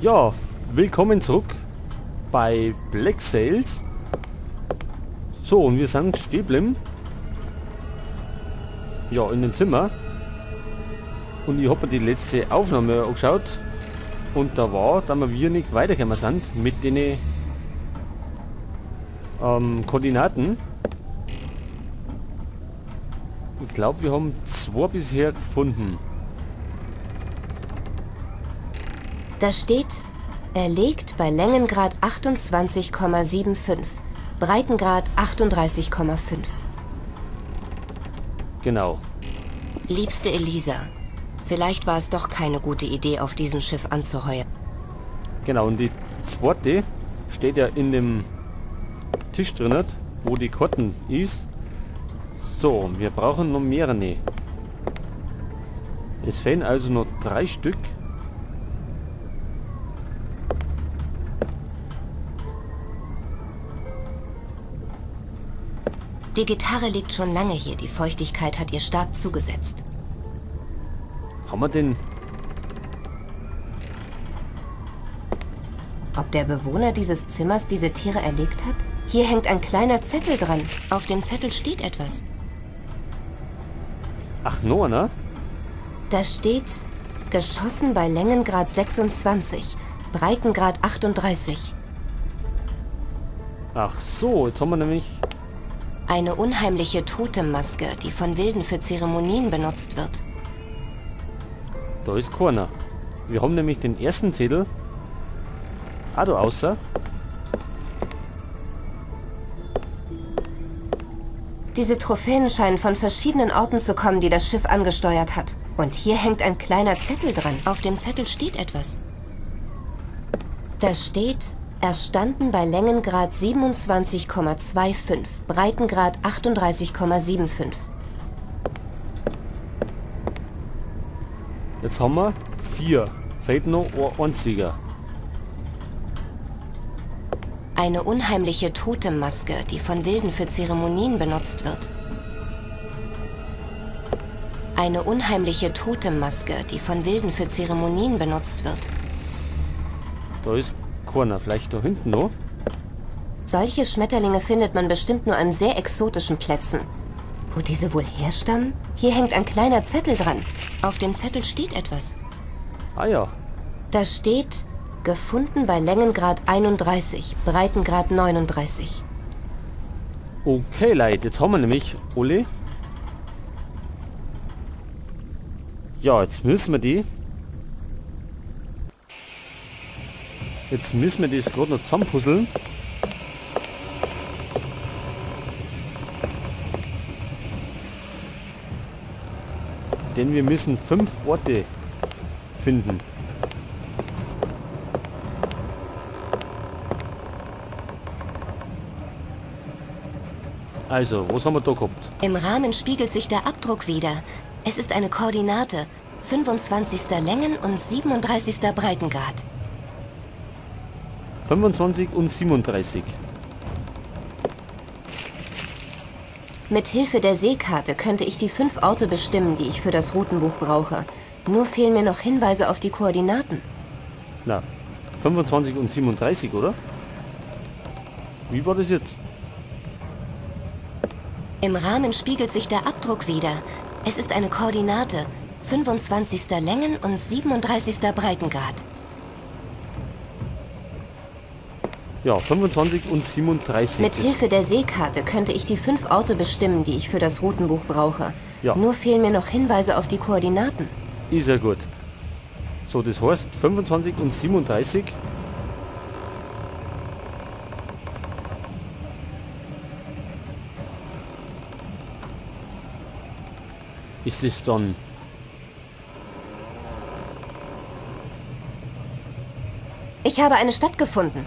Ja, willkommen zurück bei Black Sails. So, und wir sind stehen geblieben. Ja, in dem Zimmer. Und ich hab mir die letzte Aufnahme angeschaut. Und da war, da wir nicht weitergekommen sind mit den Koordinaten. Ich glaube, wir haben zwei bisher gefunden. Da steht, er liegt bei Längengrad 28,75, Breitengrad 38,5. Genau. Liebste Elisa, vielleicht war es doch keine gute Idee, auf diesem Schiff anzuheuern. Genau, und die zweite steht ja in dem Tisch drin, wo die Karten ist. So, wir brauchen noch mehrere. Es fehlen also noch 3 Stück. Die Gitarre liegt schon lange hier. Die Feuchtigkeit hat ihr stark zugesetzt. Haben wir denn? Ob der Bewohner dieses Zimmers diese Tiere erlegt hat? Hier hängt ein kleiner Zettel dran. Auf dem Zettel steht etwas. Ach, nur, ne? Da steht, geschossen bei Längengrad 26, Breitengrad 38. Ach so, jetzt haben wir nämlich... Eine unheimliche Totemmaske, die von Wilden für Zeremonien benutzt wird. Da ist keiner. Wir haben nämlich den ersten Zettel. Ah, da außer. Diese Trophäen scheinen von verschiedenen Orten zu kommen, die das Schiff angesteuert hat. Und hier hängt ein kleiner Zettel dran. Auf dem Zettel steht etwas. Da steht, erstanden bei Längengrad 27,25, Breitengrad 38,75. Jetzt haben wir 4. Fehlt noch ein einziger. Eine unheimliche Totemmaske, die von Wilden für Zeremonien benutzt wird. Eine unheimliche Totemmaske, die von Wilden für Zeremonien benutzt wird. Da ist keiner. Vielleicht da hinten noch? Solche Schmetterlinge findet man bestimmt nur an sehr exotischen Plätzen. Wo diese wohl herstammen? Hier hängt ein kleiner Zettel dran. Auf dem Zettel steht etwas. Ah ja. Da steht, gefunden bei Längengrad 31, Breitengrad 39. Okay, Leute, jetzt haben wir nämlich alle. Ja, jetzt müssen wir die. Jetzt müssen wir das gerade noch zusammenpuzzeln. Denn wir müssen 5 Orte finden. Also, was haben wir da gehabt? Im Rahmen spiegelt sich der Abdruck wieder. Es ist eine Koordinate. 25. Längen- und 37. Breitengrad. 25 und 37. Mit Hilfe der Seekarte könnte ich die 5 Orte bestimmen, die ich für das Routenbuch brauche. Nur fehlen mir noch Hinweise auf die Koordinaten. Na, 25 und 37, oder? Wie war das jetzt? Im Rahmen spiegelt sich der Abdruck wieder. Es ist eine Koordinate. 25. Längen- und 37. Breitengrad. Ja, 25 und 37. Mit Hilfe der Seekarte könnte ich die 5 Orte bestimmen, die ich für das Routenbuch brauche. Ja. Nur fehlen mir noch Hinweise auf die Koordinaten. Ist ja gut. So, das heißt 25 und 37. Ist es dann... Ich habe eine Stadt gefunden.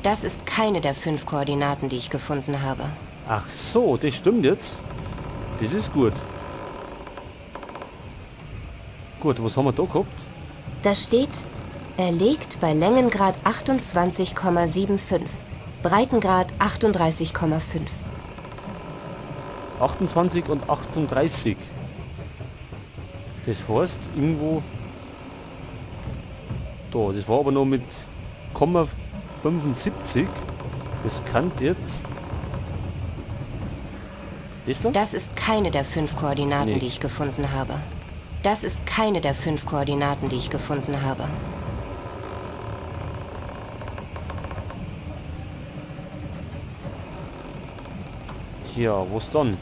Das ist keine der 5 Koordinaten, die ich gefunden habe. Ach so, das stimmt jetzt. Das ist gut. Gut, was haben wir da gehabt? Da steht, er liegt bei Längengrad 28,75, Breitengrad 38,5. 28 und 38. Das heißt, irgendwo... Da, das war aber noch mit 0,75. Das kann jetzt... Das da? Das ist keine der 5 Koordinaten, nee, die ich gefunden habe. Das ist keine der 5 Koordinaten, die ich gefunden habe. Tja, was dann?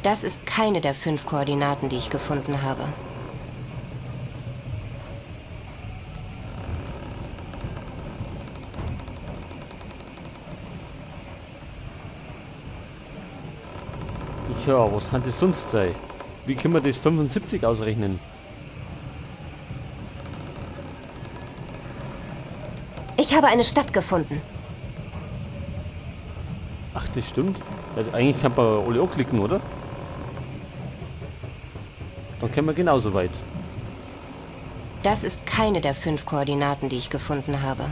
Das ist keine der 5 Koordinaten, die ich gefunden habe. Tja, was kann das sonst sein? Wie können wir das 75 ausrechnen? Ich habe eine Stadt gefunden. Ach, das stimmt. Also eigentlich kann man alle anklicken, oder? Dann kommen wir genauso weit. Das ist keine der 5 Koordinaten, die ich gefunden habe.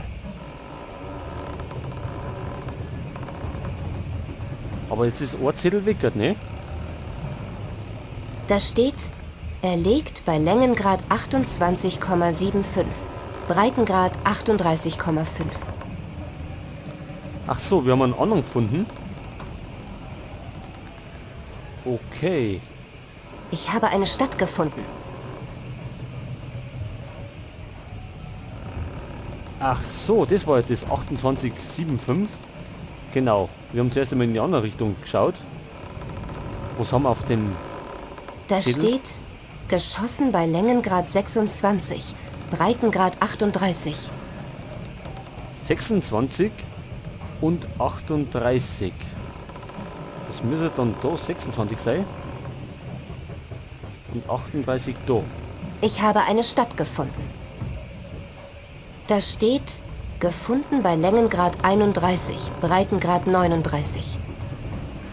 Aber jetzt ist ein Zettel weg, ne? Da steht, er liegt bei Längengrad 28,75, Breitengrad 38,5. Ach so, wir haben einen anderen gefunden. Okay. Ich habe eine Stadt gefunden. Ach so, das war jetzt das 28,75. Genau. Wir haben zuerst einmal in die andere Richtung geschaut. Was haben wir auf dem Da Zettel? steht, geschossen bei Längengrad 26, Breitengrad 38. 26 und 38. Das müsste dann da 26 sein. Und 38 da. Ich habe eine Stadt gefunden. Da steht, gefunden bei Längengrad 31, Breitengrad 39.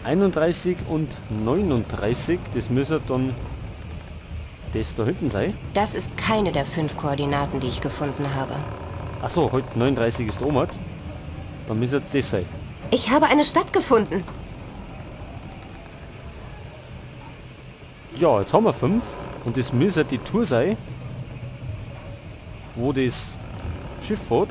31 und 39, das müsste dann das da hinten sein. Das ist keine der 5 Koordinaten, die ich gefunden habe. Achso, heute 39 ist oben. Dann müsste das sein. Ich habe eine Stadt gefunden. Ja, jetzt haben wir 5. Und das müsste die Tour sein, wo das Schiff fährt.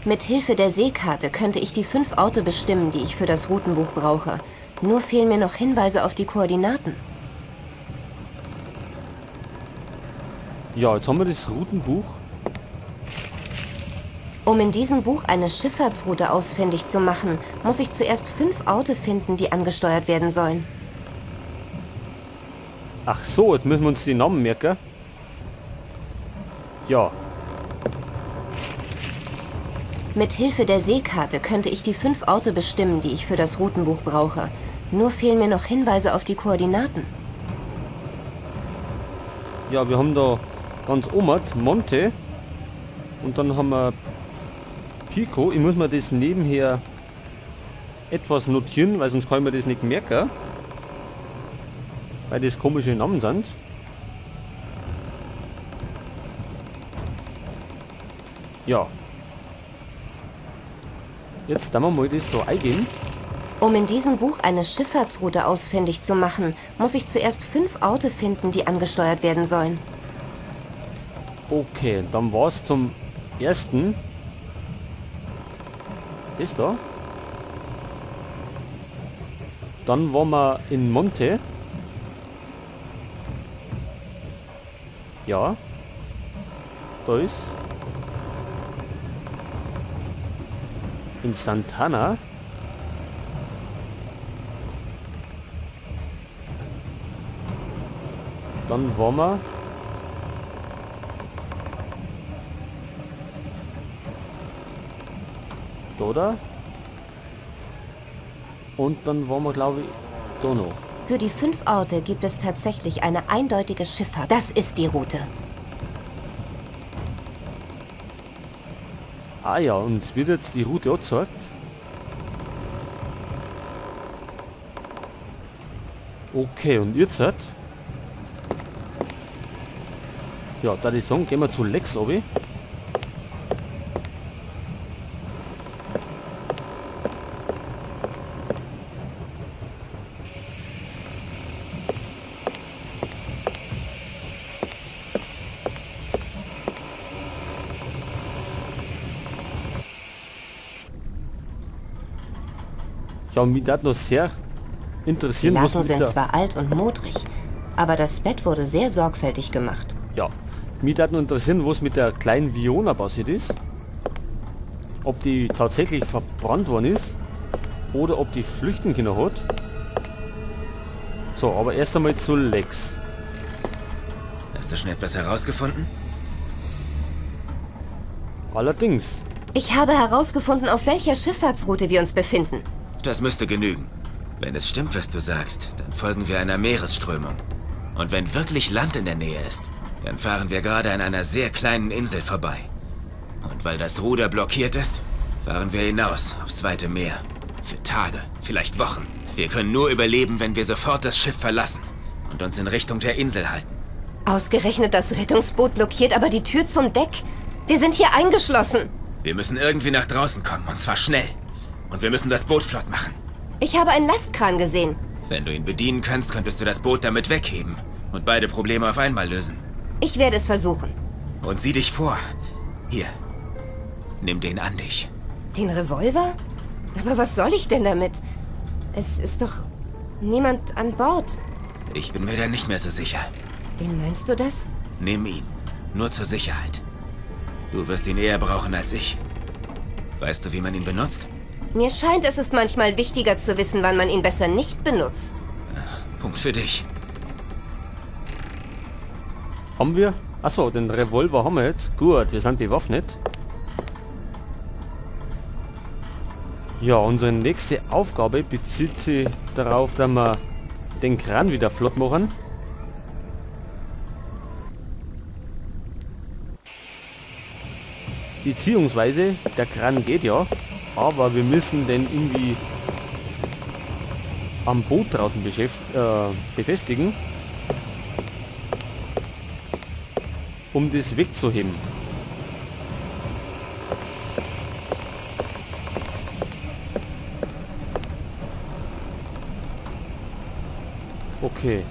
Mit Hilfe der Seekarte könnte ich die 5 Orte bestimmen, die ich für das Routenbuch brauche. Nur fehlen mir noch Hinweise auf die Koordinaten. Ja, jetzt haben wir das Routenbuch. Um in diesem Buch eine Schifffahrtsroute ausfindig zu machen, muss ich zuerst 5 Orte finden, die angesteuert werden sollen. Ach so, jetzt müssen wir uns die Namen merken. Ja. Mit Hilfe der Seekarte könnte ich die 5 Orte bestimmen, die ich für das Routenbuch brauche. Nur fehlen mir noch Hinweise auf die Koordinaten. Ja, wir haben da ganz oben Monte und dann haben wir Pico. Ich muss mir das nebenher etwas notieren, weil sonst kann ich mir das nicht merken. Weil das komische Namen sind. Ja. Jetzt dann wir mal das da eingeben. Um in diesem Buch eine Schifffahrtsroute ausfindig zu machen, muss ich zuerst 5 Orte finden, die angesteuert werden sollen. Okay, dann war es zum ersten. Das da. Dann waren wir in Monte. Ja. Da ist. In Santana. Dann waren wir da, da. Und dann waren wir, glaube ich, da noch. Für die 5 Orte gibt es tatsächlich eine eindeutige Schifffahrt. Das ist die Route. Ah ja, und es wird jetzt die Route angezeigt. Okay, und jetzt hat... Ja, da die sagen, gehen wir zu Lex runter. Ja, mich das noch sehr interessieren. Die Laken sind zwar alt und modrig, aber das Bett wurde sehr sorgfältig gemacht. Ja, mich das noch interessieren, was mit der kleinen Viona passiert ist. Ob die tatsächlich verbrannt worden ist oder ob die flüchten können hat. So, aber erst einmal zu Lex. Hast du schon etwas herausgefunden? Allerdings. Ich habe herausgefunden, auf welcher Schifffahrtsroute wir uns befinden. Das müsste genügen. Wenn es stimmt, was du sagst, dann folgen wir einer Meeresströmung. Und wenn wirklich Land in der Nähe ist, dann fahren wir gerade an einer sehr kleinen Insel vorbei. Und weil das Ruder blockiert ist, fahren wir hinaus aufs weite Meer. Für Tage, vielleicht Wochen. Wir können nur überleben, wenn wir sofort das Schiff verlassen und uns in Richtung der Insel halten. Ausgerechnet das Rettungsboot blockiert aber die Tür zum Deck. Wir sind hier eingeschlossen. Wir müssen irgendwie nach draußen kommen, und zwar schnell. Und wir müssen das Boot flott machen. Ich habe einen Lastkran gesehen. Wenn du ihn bedienen kannst, könntest du das Boot damit wegheben und beide Probleme auf einmal lösen. Ich werde es versuchen. Und sieh dich vor. Hier. Nimm den an dich. Den Revolver? Aber was soll ich denn damit? Es ist doch niemand an Bord. Ich bin mir da nicht mehr so sicher. Wie meinst du das? Nimm ihn. Nur zur Sicherheit. Du wirst ihn eher brauchen als ich. Weißt du, wie man ihn benutzt? Mir scheint, es ist manchmal wichtiger zu wissen, wann man ihn besser nicht benutzt. Punkt für dich. Haben wir? Achso, den Revolver haben wir jetzt. Gut, wir sind bewaffnet. Ja, unsere nächste Aufgabe bezieht sich darauf, dass wir den Kran wieder flott machen. Beziehungsweise, der Kran geht ja, aber wir müssen den irgendwie am Boot draußen befestigen, um das wegzuheben. Okay,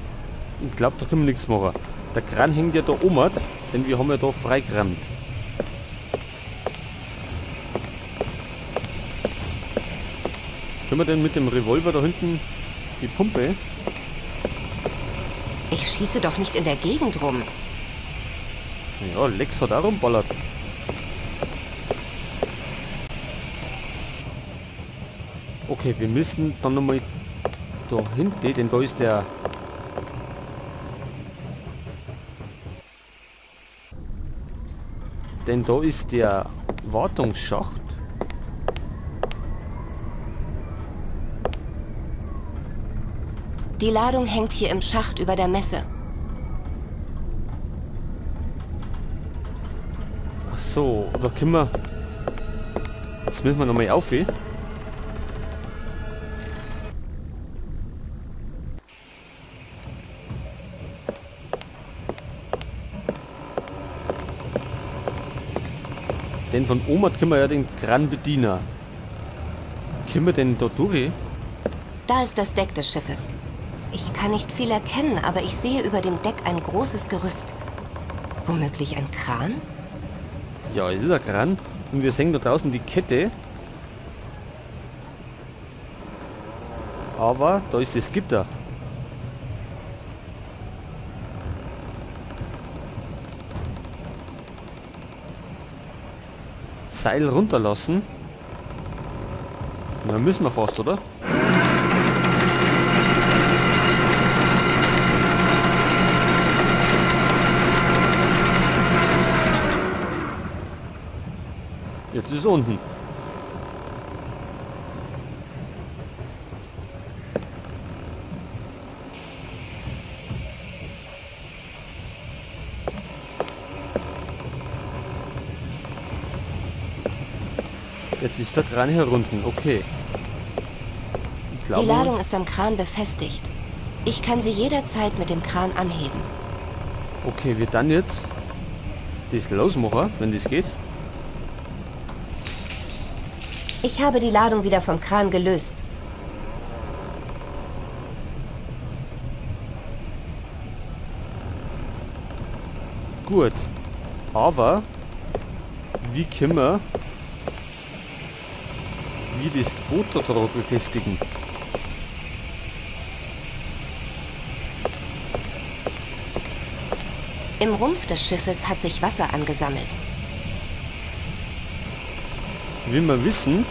ich glaube, da können wir nichts machen. Der Kran hängt ja da oben, denn wir haben ja da freigerammt. Können wir denn mit dem Revolver da hinten die Pumpe? Ich schieße doch nicht in der Gegend rum. Ja, Lex hat auch rumballert. Okay, wir müssen dann nochmal da hinten, denn da ist der... Denn da ist der Wartungsschacht. Die Ladung hängt hier im Schacht über der Messe. Ach so, da können wir... Jetzt müssen wir nochmal auf. Denn von oben können wir ja den Kran bedienen. Können wir denn da durch? Da ist das Deck des Schiffes. Ich kann nicht viel erkennen, aber ich sehe über dem Deck ein großes Gerüst. Womöglich ein Kran? Ja, es ist ein Kran. Und wir sehen da draußen die Kette. Aber da ist das Gitter. Seil runterlassen. Na, müssen wir fast, oder? Jetzt ist es unten. Jetzt ist der Kran hier unten, okay. Ich glaube, die Ladung ist am Kran befestigt. Ich kann sie jederzeit mit dem Kran anheben. Okay, wir dann jetzt das losmachen, wenn das geht. Ich habe die Ladung wieder vom Kran gelöst. Gut. Aber wie können wir wir das Boot da drauf befestigen. Im Rumpf des Schiffes hat sich Wasser angesammelt. Wie wir wissen,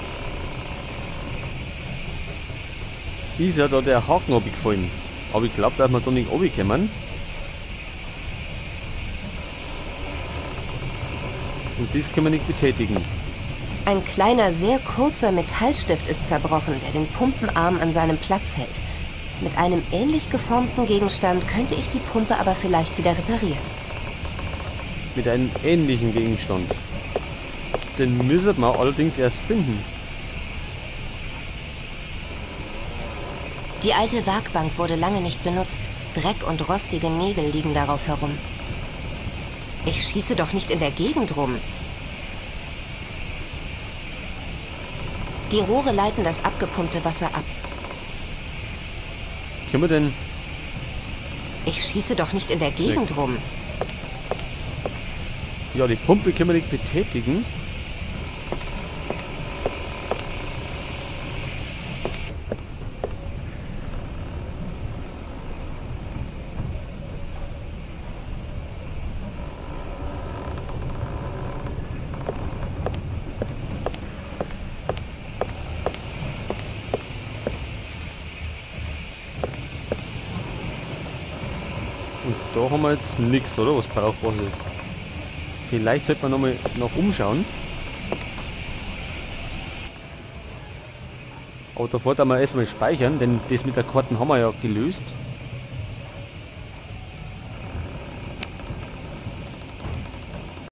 ist ja da der Haken abgefallen. Aber ich glaube, dass wir da nicht runterkommen. Und das können wir nicht betätigen. Ein kleiner, sehr kurzer Metallstift ist zerbrochen, der den Pumpenarm an seinem Platz hält. Mit einem ähnlich geformten Gegenstand könnte ich die Pumpe aber vielleicht wieder reparieren. Mit einem ähnlichen Gegenstand. Den müssen wir allerdings erst finden. Die alte Werkbank wurde lange nicht benutzt. Dreck und rostige Nägel liegen darauf herum. Ich schieße doch nicht in der Gegend rum. Die Rohre leiten das abgepumpte Wasser ab. Können wir denn... Ich schieße doch nicht in der Gegend rum. Ja, die Pumpe können wir nicht betätigen. Und da haben wir jetzt nichts, oder? Was brauchbar ist. Vielleicht sollte man nochmal noch umschauen. Aber davor da wir erstmal speichern, denn das mit der Karten haben wir ja gelöst.